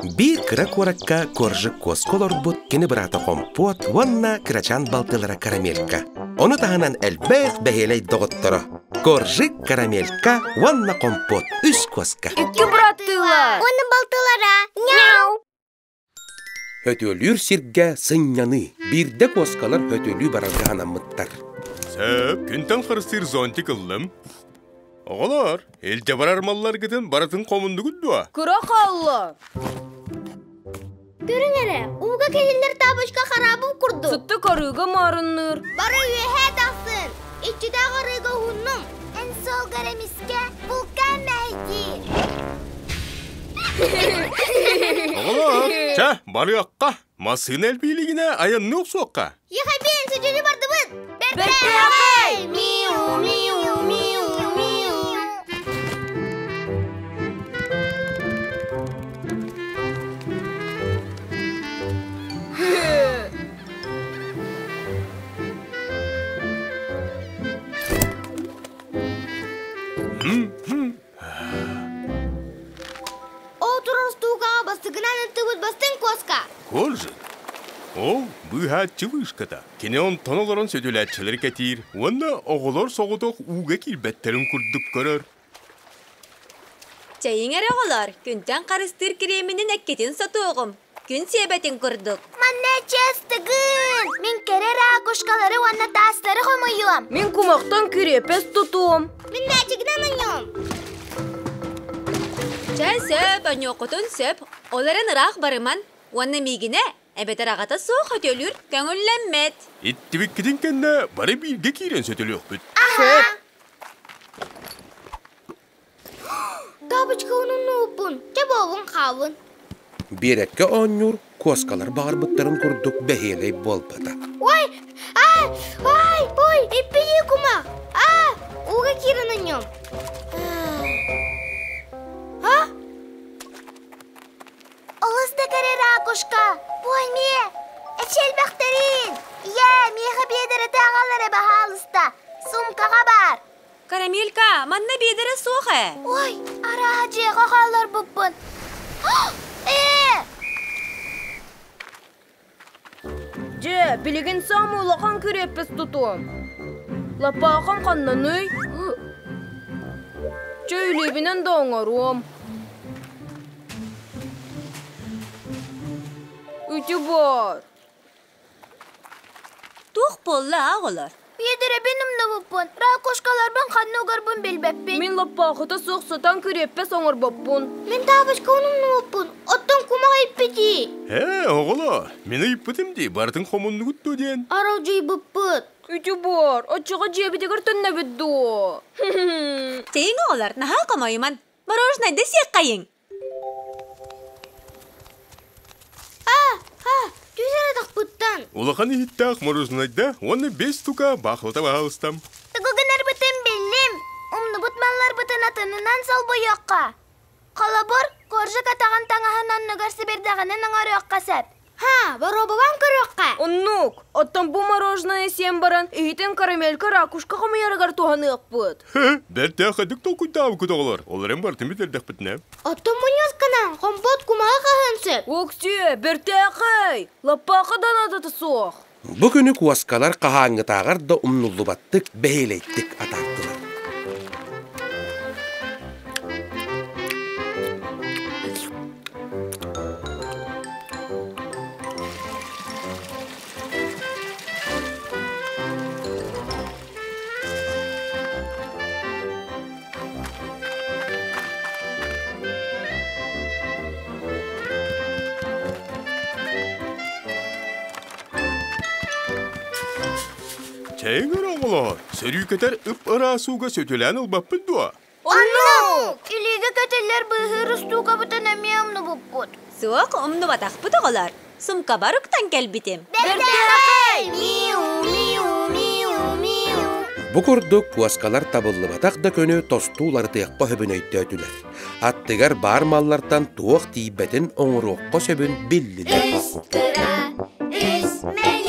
Биир кыра куоракка Коржик куоска олорбут кини быраата Хомпуот уонна кырачаан балтылара Карамелька. Ону таһынан элбэх бэһиэлэй доҕотторо Коржик, Карамелька уонна Хомпуот үс куоска. Икки быраттыылар. Уонна балтылара. Няу! Хөтүөлүүр сиргэ сынньаныы. Биирдэ куоскалар хөтүөлүү барарга анаммыттар. Сөп, күнтэн харыстыыр зонтик ыллым. Оҕолор, илдьэ барар малларгытын барытын хомуннугут дуо? Кыра хаалла. Көрүҥ эрэ, ууга кэлиннэр тапочка хараабыл курдук. Сытты карыга маарынныыр. Бары үөһээ тахсын. Иччитэх арыыга уһуннум. Эн суолгар эмискэ булкаан мэһэйдиир. Оҕолор, чэ, барыахха. Массыына элбиилигинэ айанныы охсуохха. Ехабин, сөтөлү бардыбыт. Бэртээхэй! Миу, миу, миу, миу. Ол турар устуугаҕа бастакынан ыттыбыт бастыҥ куоска. Коржик. Ол быыһааччы вышката. Кини онтон олорон сөтүлээччилэри кэтиир уонна оҕолор соҕотох ууга киирбэттэрин курдук көрөр. Чэйиҥ эрэ оҕолор, күнтэн харыстыыр кириэминин эккитин сотуоҕум. Күн сиэбэтин курдук. Манна чэстыгын! Мин кэрэ ракушкалары уонна таастары хомуйуом. Мин кумахтан кириэпэс тутуом. Мин мээчигинэн онньуом. Чэ, сөп, онньуоххутун сөп. Ол эрэн ыраах барыман. Уонна миигинэ, эбэтэр аҕата суох өтөлүүр көҥүллэммэт. Иттибиккитин кэннэ бары бииргэ киирэн сөтөлүөхпүт. Сөп. Тапочка унунууппун, чэ буолун хаалын. Биэрэккэ оонньуур куоскалар баҕарбыттарын курдук бэһиэлэй буолбата. Ой, ай, ай, ой, иппии кума, а, ууга киирэн онньуом. А? Олус да кэрэ ракушка, бу эмиэ, эчэлбэхтэрин! Ийээ, миэхэ биэдэрэтэ аҕал эрэ баһаалыста, суумкаҕа баар. Карамелька, манна биэдэрэ суох ээ. Ой, арааһа дьиэҕэ хаалларбыппын. Ээ! Дьэ, билигин саамай улахан кириэппэс тутуом. Лаппаахым ханнаный? Чэ, илиибинэн да оҥоруом. Ити баар. Туох буолла оҕолор? Биэдэрэбин умнубуппун, ракушкаларбын ханна угарбын билбэппин. Мин лаппаахыта суох сытан кириэппэс оҥорбоппун. Мин таабычкабын умнубуппун, оттон кумах ыйыппытий. Ээ, оҕолоор, мин ыйыппытым дии, барытын хомуннугут дуо диэн. Аралдьыйбыппыт. Үтү буор, оччоҕо дьиэбитигэр төннөбүт дуо? Чэйиҥ оҕолор, наһаа хомойуман. Мороженайда сиэххэйиҥ. А, а, түс эрэ тахпыттан. Улахан иһиттээх мороженайда уонна бэс тука баахылата баһаалыстам. Тугу гынарбытын биллим. Умнубут малларбытын атынынан солбуйуохха. Холобур, коржик атаҕын таҥаһын оннугар сибирдэҕинэн оҥоруохха сөп. Ха, боруобалаан көрүөххэ. Оннук. Оттон бу мороженое сиэн баран, иһитин карамелька ракушка хомуйарыгар туһаныахпыт. Бэртээхэдик толкуйдаабыккыт оҕолор. Ол эрэн бартын бүтэрдэхпитинэ. Оттон мунньусканан хомпот кумаҕы хаһыан сөп. Оксиэ, бэртээхэй! Лаппаахы да наадата суох. Бу күнү куоскалар хаһааҥҥытааҕар да умнуллубаттык бэһиэлэйдик атаардылар. Чэйиҥ эрэ оҕолоор, сөрүүкэтэр ып-ыраас ууга сөтүөлээн ылбаппыт дуо? Оннук! Илиигэ кэтиллэр быыһыыр устуукабытын эмиэ умнубуппут. Суох, умнубатахпыт оҕолор. Сумкабар уктан кэлбитим. Бэртээхэй! Миу, миу, миу, миу. Бу курдук куоскалар табыллыбатах да көнү тосту уларытыахха сөбүн өйдөөтүлэр. Аттыгар баар маллартан туох тиийбэтин оҥоруохха сөбүн биллилэр. Үс кыра, үс мэҥ.